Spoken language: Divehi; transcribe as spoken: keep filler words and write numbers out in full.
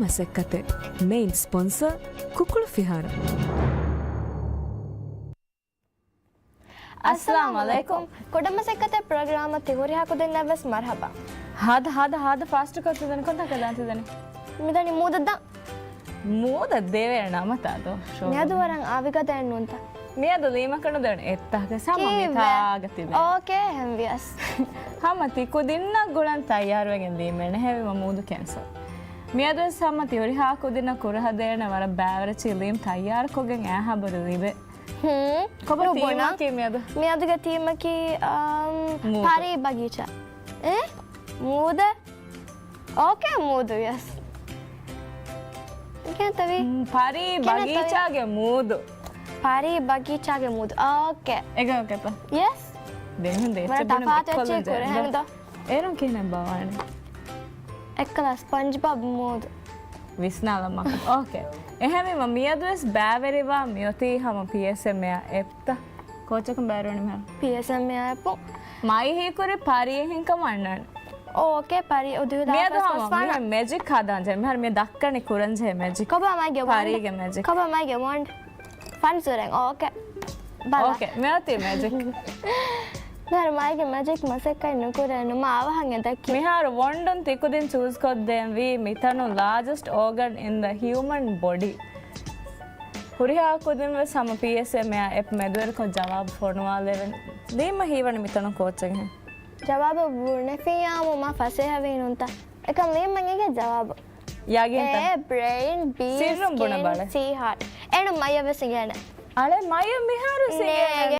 މަސައްކަތެއް. މެއިން ސްޕޮންސަރ، ކުކުޅު ފިހާރަ. އައްސަލާމު ޢަލައިކުމް. ކުޑަމަސައްކަތެއް ޕްރޮގްރާމަށް ތި ހުރިހާ ކުދިންނަށް ވެސް މަރުޙަބާ. ހާދަ، ހާދަ، ހާދަ ފާސްޓްކޮށް ތި ދަނީ ކޮންތާކަށް ދާން ތި ދަނީ؟ މި ދަނީ މޫދަށް ދާން. މޫދަށް ދެވޭ ނަމަތާ ދޯ؟ މިއަދު ވަރަށް އާވިގަދައެއް ނޫންތަ؟ މިއަދު ލީމަކަށް ނުދެވޭނެ އެއްތާކަށް ހަމަ ކީއްވެ؟ މިތާގަ ތިބޭ. އޯކޭ އެހެން ވިޔަސް. ހަމަ ތި ކުދިންނަށް ގުޅަން ތައްޔާރުވެގެން ލީމެއް ނެހެވީމަ މޫދު ކެންސަލް. މިއަދުވެސް ހަމަ ތި ހުރިހާ ކުދިންނަށް ކުރަހަދޭނެ ވަރަށް ބައިވަރަށް ލީމް ތައްޔާރުކޮށްގެން އައިހާ ބޮޑު ލިބޭ. ހުން. ކޮބާ ނުބުނަ. ތީމަކީ މިއަދު؟ މިއަދުގެ ތީމަކީ، އާ، މޫދު. ޕަރީ ބަގީޗާ. އެ؟ މޫދެއް؟ އޯކޭ މޫދު ވިޔަސް. ކިހިނެއްތަ ވީ؟ މް، ޕަރީ ކިހިނެއްތަ ވީ؟ ބަގީޗާގެ މޫދު. ޕަރީ ބަގީޗާގެ މޫދު. އޯކޭ. އެގަ އޯކޭތަ؟ ޔެސް. ދެން ހުން ދޭ ވަރަށް ތަފާތު އެއްޗެއް ކުރެ ހެން ދޯ. އޭރުން ކިހިނެއް ބާވާނެ؟ އެއްކަލަ ސްޕަންޖް ބޮބް މޫދު. ވިސްނާލަމާ. އޯކޭ. އެހެންވީމަ މިއަދުވެސް ބައިވެރިވާ މިއޮތީ ހަމަ ޕީއެސްއެމްއޭ އާ އެޕްތައް. ކޯޗަކުން ބައިވެރިވަނީ މިހާރު؟ ޕީއެސްއެމްއޭ އާ އެޕު. މައި ހީކުރި ޕަރީ އެހެންކަމު އަންނާނެ. އޯކޭ، ޕަރީ އުދުހިލާ މިއަދު ހަމަ މިހާރު މެޖިކް ހަދާން ޖެހޭ. މިހާރު މި ދައްކަނީ ކުރަން ޖެހޭ މެޖިކް. ކޮބާ މައިގެ ވާންޑް؟ ޕަރީގެ މެޖިކް. ކޮބާ މައިގެ ވާންޑް؟ ފަން ސުރެން. އޯކޭ. ބަލަ. އޯކޭ، މިއޮތީ މެޖިކް. މިހާރު މައިގެ މެޖިކް މަސައްކަތް ނުކުރޭ ނުމާ އަވަހަށް އެ ދެއްކި. މިހާރު ވޮންޑުން ތިކުދިން ޗޫސްކޮށްދޭން ވީ މިތަނުން largest organ in the human body. ހުރިހާ ކުދިން ވެސް ހަމަ ޕީއެސްއެމްއޭ އާ އެޕް މެދުވެރިކޮށް ޖަވާބު ފޮނުވާލެވެން. ލީމަ ހީވަނީ މިތަނުން ކޯޗެއްހެން. ޖަވާބު ބުނެފިއްޔާމު މާ ފަސޭހަވީ ނޫންތަ؟ އެކަމް ލީމަ އިނގޭ ޖަވާބު. ޔަގީންތަ؟ އޭ ބްރެއިން، ބީ ސިއްރުން ބުނެ ސްކިން، ބަލަ. ސީ ހާޓް. އޭނަ މައްޔަށް ވެސް އިނގޭނެ. އަޅެ މައްޔަށް މިހާރު ވެސް އިނގޭނެ.